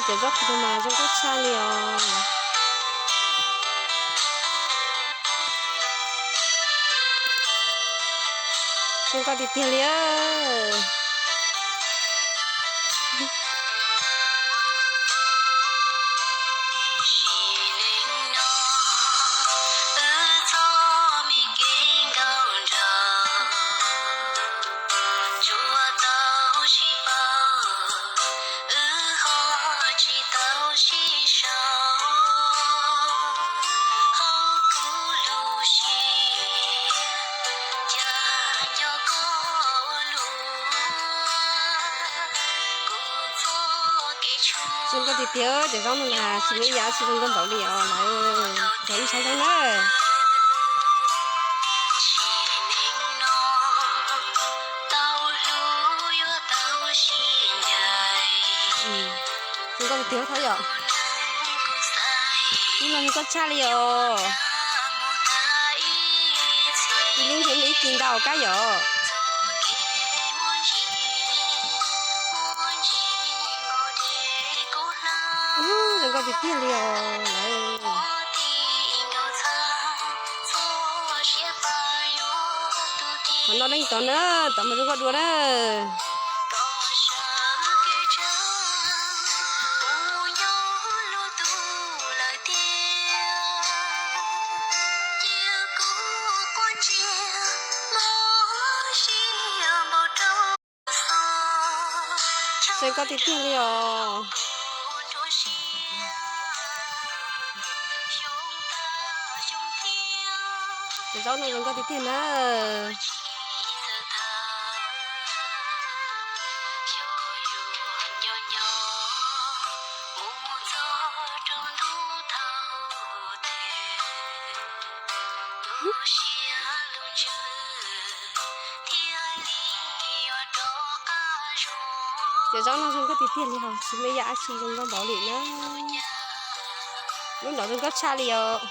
Cov zaub qhwv no mas zoo nkauj tshaj li os. Zoo nkauj tiag tiag li. Zoo nkauj tiag tiag, cov zaub no mas tsis muaj ib yam tsis zoo nkauj npaum li os lawv. Cov ib saib zaub na. Zoo nkauj tiag thiab yom. Ib no zoo nkauj tshaj li os. Ib lub ntshe muaj ib kis ntau kab yom. Zoo nkauj tiag tiag li os lawv. Qhov no leej tod na, tod mas zoo nkauj dua na. Zoo nkauj tiag tiag li os. Cov zaub no zoo nkauj tiag tiag na. Cov zaub no zoo nkauj tiag tiag li os, tsis muaj ib yam dab tsi zoo nkauj npaum li na. Lub nrov zoo nkauj tshaj li os.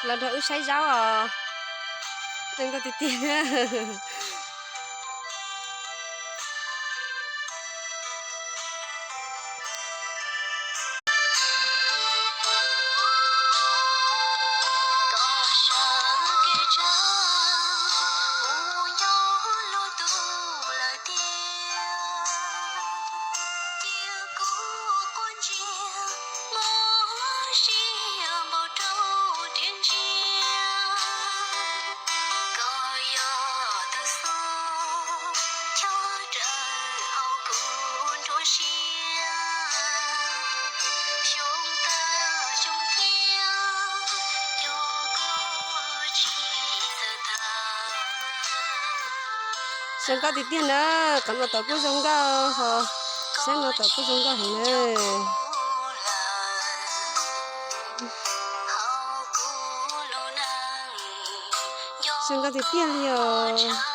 Los nrog wb saib zaub os. Zoo nkauj tiag tiag. Zoo nkauj tiag tiag na, qhov no tod kuj zoo nkauj ho, saib no tod kuj zoo nkauj heev na. Zoo nkauj tiag tiag li os.